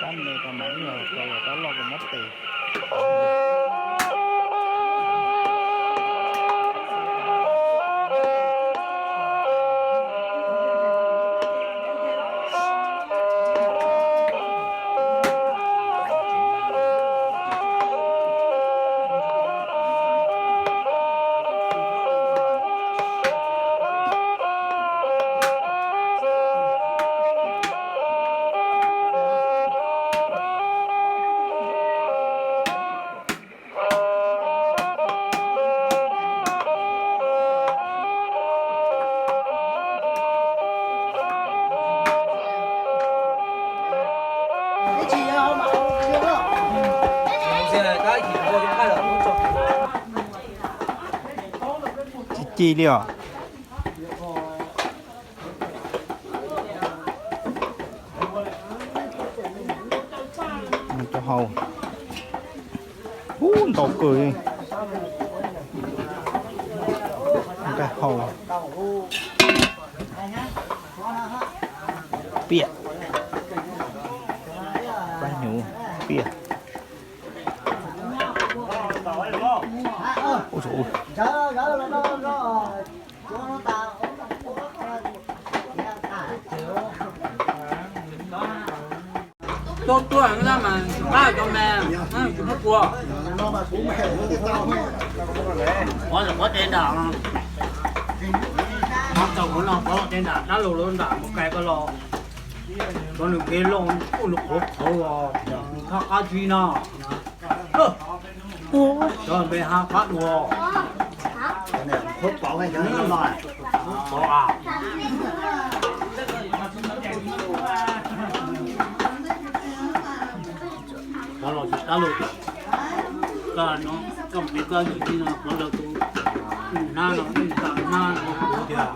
Tab me ko mas ib nyuag ko yog tab loj ko mob tes. Tsis ci li os. Cov hau. Ub, ntau kawg li. Nqaij hau. Piaj. Pab hnyuv, piaj. Ub, ub. Tuaj tuaj mas tsis qab cov me, tsis muab pua. Qhuav los qhuav tes nram, qhuav tau qhuav no qhuav los tes nram dab laug lawv nram mus kais koj los, cov nws kev loj kuj nws qhuav qhuav los nws thaj qab tsib no. Cov npe ha qab dua. Pov a. Pov los tsis dab laug. Koj no, koj mus koj yim no, pov lawv tus hnab no, hnab no kuv tiag.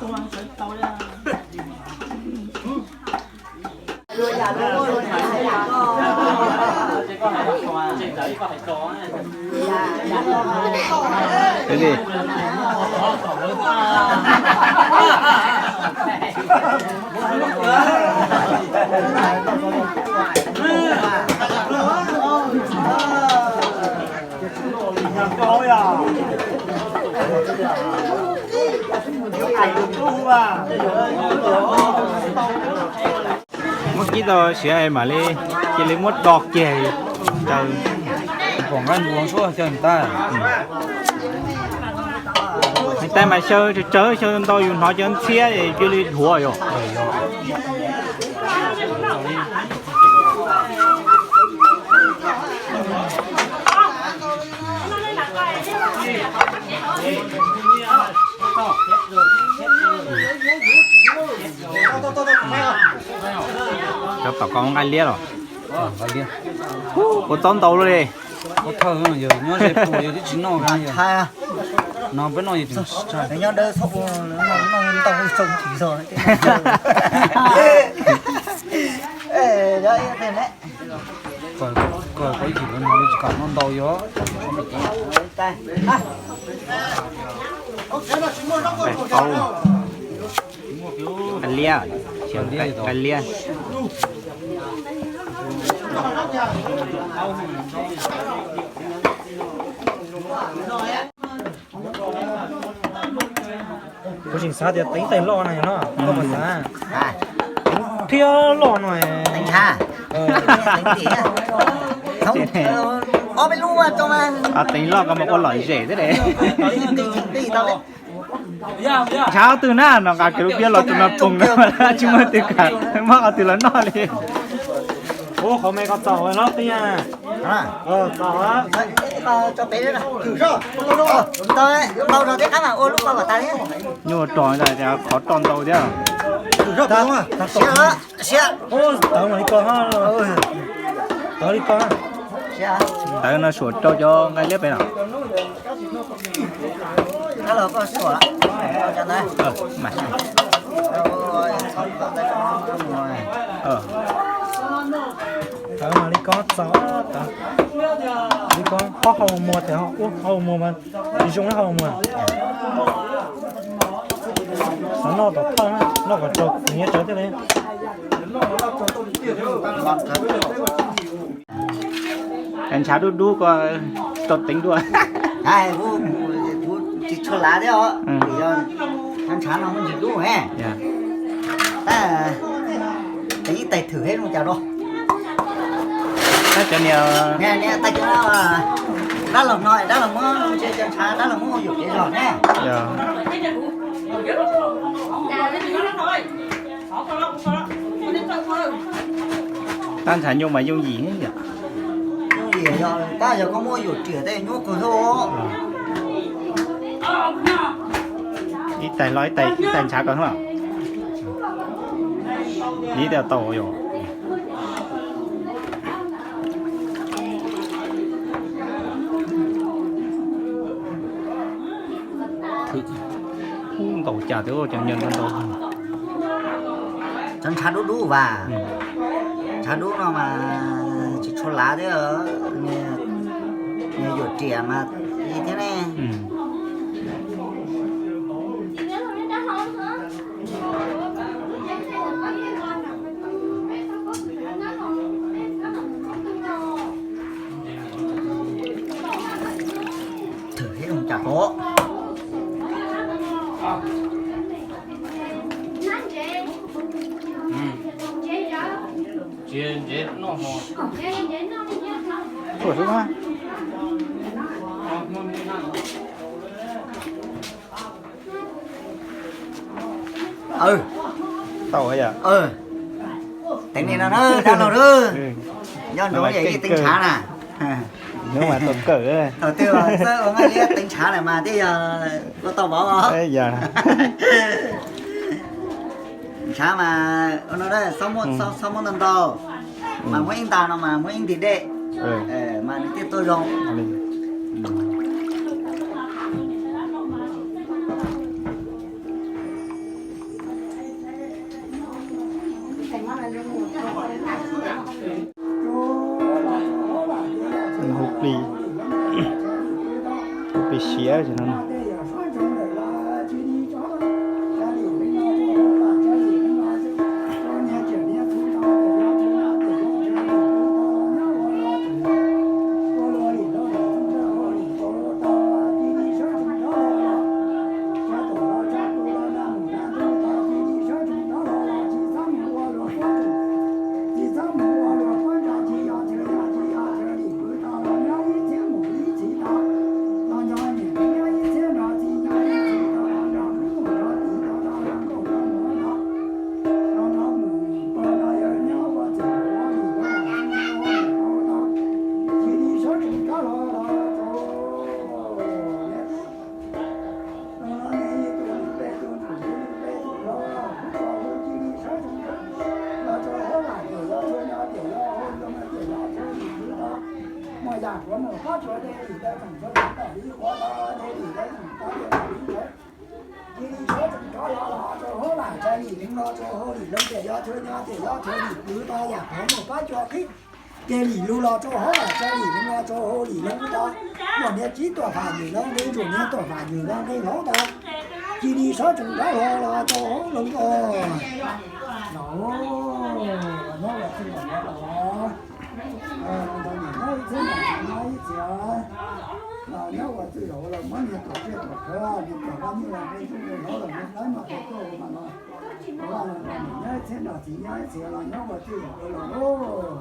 Muab kib tau siav mam li, cia li muab do kiag. Pom nqaij npua suab xyaw ntag. Tais mas xyaw tsawg tsawg xyaw ntau yus hnov cov ntxhiab cia li dhuav yom. Cov tom ko nqaij liab los? Puas txaub ntau luaj li? Thawj yog nyob ze puas yog twb tsis noj no peb noj nyob dawb txhob ua noj ntau txaus ntshis zog. Kawg kawg ib chim no tsis kam noj ntau yog. Nqaij liab, nqaij liab. Kuv tseem xav tias teev tais loj no no, koj puas xav? Thiab loj no. Teev loj koj mas ua lom zem thiab. Ntshav twg na, no nqa kiag lub piab los tus no poog na, tsis muaj twg kam muab qhov twg los noj li. Ua qhov me ko txaus no tiag. Nyuaj rog, qhov roj ntau thiab. Tawv mam li ko, tawv li ko. Tawv no suam rau cov nqaij liab pem no. Tawv mam li ko txaus, tawv li ko, ob hau muag tes, ub, hau muag mas zoo hau muag. Xav noj tom thawj, noj kom tsaus nyiav tsawv thiaj li. Cov ntshav dub dub ko tau teev dua. Kuv tsis tshua lav thiab os, yog cov ntshav no muaj ntsis dub ne. Tab teev ib tais thwm seb zoo cas rau. Tab cov niag, tab cov dab laug no, dab laug muab, ntshe cov ntshav dab laug muab ua yuam kev zog ne. Tab ntshav nyuj mas yooj yim yom. Yooj yim, tab yog koj muab yuam riam tej nyuaj kawg thiab. Ib tais hlob ib tais ntshav ko na. Ib tais tau yom. Ntaus cas twb cov nyiaj ntau ntau. Cov ntshav dub dub vas, ntshav dub no mas tsis tshua lav thiab, nws yuam riam mas li thiab ne. Thwm seb zoo cas rau. Tau yom. Teev li no na dab laug, nyob nraud yog ib teev ntshav na. Thaum twg xwb ua nqaij liab teev ntshav na mas twb yog ua tau vauv. Ntshav mas ua no, xob muab ntau ntau, mas muab ib nta no mas muab ib ntim dej, mas nws thiaj tuaj zoo. Hu plig, hu plig siav no. Cia li sawv tsees rov los los rau hauv lam tsaws lim leej los rau hauv lim leej tias yog chaw nyob tias yog chaw lim plwv tau yam qhov muag pab cua qhib. Cia li lug los rau hauv lam tsaws lim leej los rau hauv lim leej tau. Muaj niag tsib tuam fam yws lawv nqe ntsuag niag tuam fam yws lawv nqe hauv tau. Cia li sawv tsees rov los los rau hauv loo tau. Los nyob ua txwj los nyob ib txhiab nyob ib txhia. Los nyob ua txwj los muab niag tuam tsiaj tuam khawv niag tuam vaj nyuj los nqe ntsuag nqe hauv los nqe dawb mas tuaj mas los. Nyob ib txhiab nrog txiv nyob ib txhia los nyob ua txwj los los.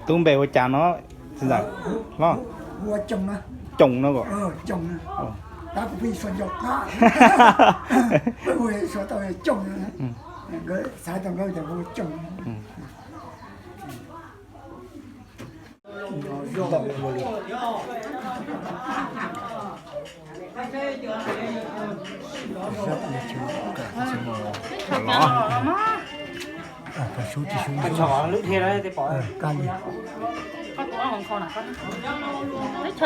Tub npe ua cas no? Txiv ntxawm, ua Coos no. Coos no ko. Coos, tab kuv pheej suav nco qab, peb hu suav tau Coos no. Nkawd xav tau nkawd tias hu Coos.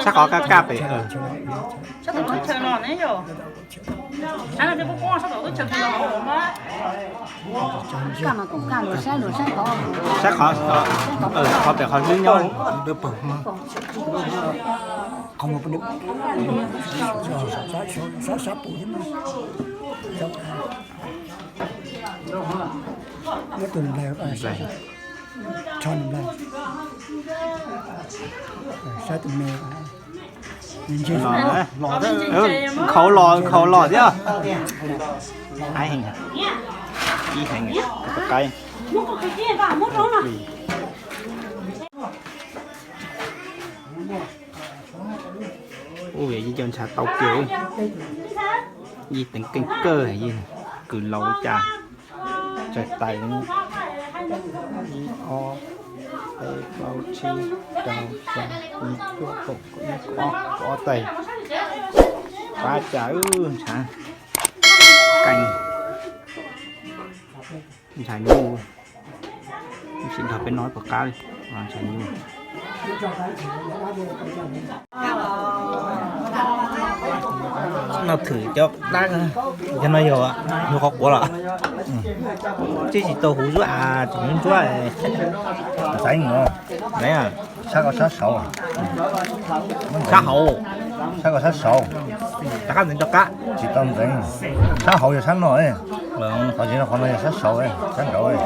Sab qhov kaj kaj pem. Sab qhov, qhov pem qhov hlwb nyob. Tso nws nplawg. Saib tus me. Khaus los, khaus los thiab. Ib heev, tus qaib. Ub, yij cov ntshav tau kiag, yij teev keej kawg, yij kws laus cas. Tsaws tais, ib, ob, peb, plaub, tsib, rau, xya, yim, cuaj, kaum, kaum ib, kaum ob, kaum ob tais. Pab cas ntshav keej, ntshav nyuj, sim nrog peb noj puas qab li, ntshav nyuj. Noj thwm cov dab, cov no yog nyuag qhuav qhuav los. Tsis tsis tau huv zuab as, tsis ntsuab. Ntxeev, sab koj sab saud. Sab hauv, sab koj sab saud. Rov qab ntxeev rov qab. Tsis tau ntxeev, sab hauv yog sab no, qhov tsis no qhov no yog sab saud, sab nraud.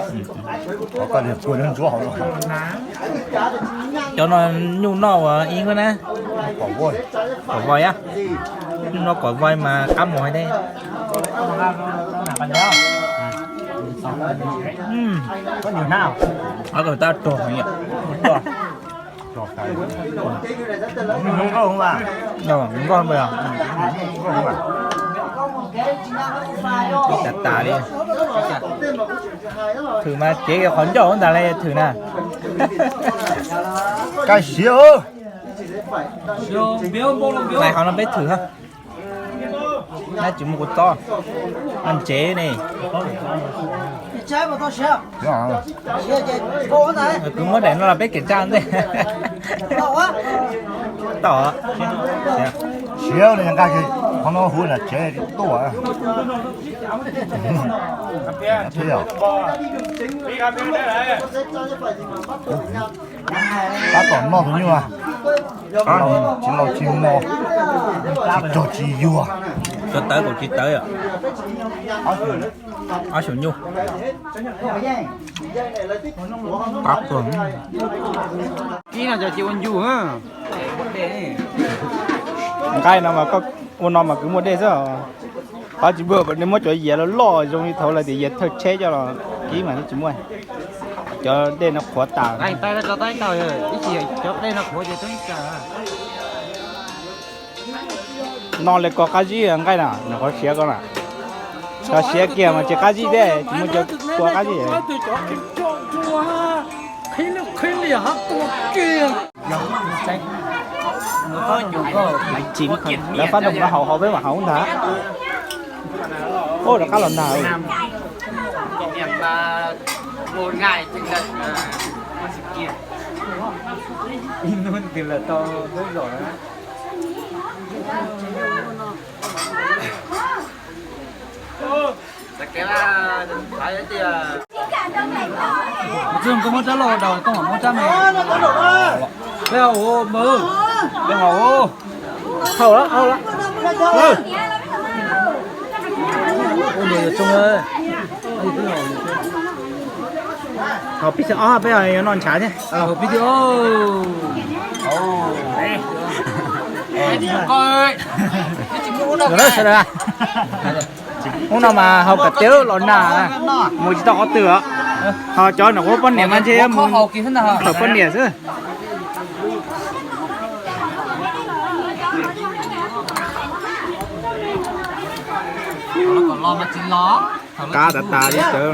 Qhov koj tias kua ntsuab hauv. Cov no nyuj noj ua ib ko na. Kom voi, kom voi, nyuj noj kom voi mas qab mos thiab. Ob tug tab rog heev yom. Nkauj, nkauj. Tas tas li. Thwm mas cev qhov ncauj ntag li thwm na. Kaj siav. Nais qhov no peb thwm ha. Nab tsis muaj kua txob, nab ntsev ne. Kwv muab daim no los peb kiểm tra ntej. Tau. Siav, qhov no huv nram tsev tuaj. Tab tom noj tus nyuj, tsis laus tsis mos, tsis cog tsis yuag. Tsis tawv, kaum tsis tawv. Ob xyoos nyuj. Qab tuag. Kib no cov cia ua ncu. Nqaij no mas koj ua no mas kwv muaj dej xwb. Qhov tsis muaj, nws muab cov yias loj loj zoo li thaum lawv tias yias thawj tsheb coj los kib mas tsis muaj. Cov dej no qhuav tas. Noj li kua qab zib nqaij na, nws qhov siav ko na. Cov siav kiag mas tsis qab zib thiab, tsis muaj cov kua qab zib. Lawv fab doog no haus haus peb mam haus ntag. Ub, rov qab los ntag. Txog koj muab rab loj daus, koj mam muab rab me. Peb haus, peb haus. Haus lawm, haus lawm. Ua ntu yuav tsoo. Haus pib xyoo ob peb yuav noj ntshav thiab. Haus pib xyoo. Hnub no mas haus kom tiav los nag, mus tsis tau qhov twg os. Ho cov nyuam qhuav poj niam mas ntshe mus thawm poj niam xwb. Qab tas tas li cawv.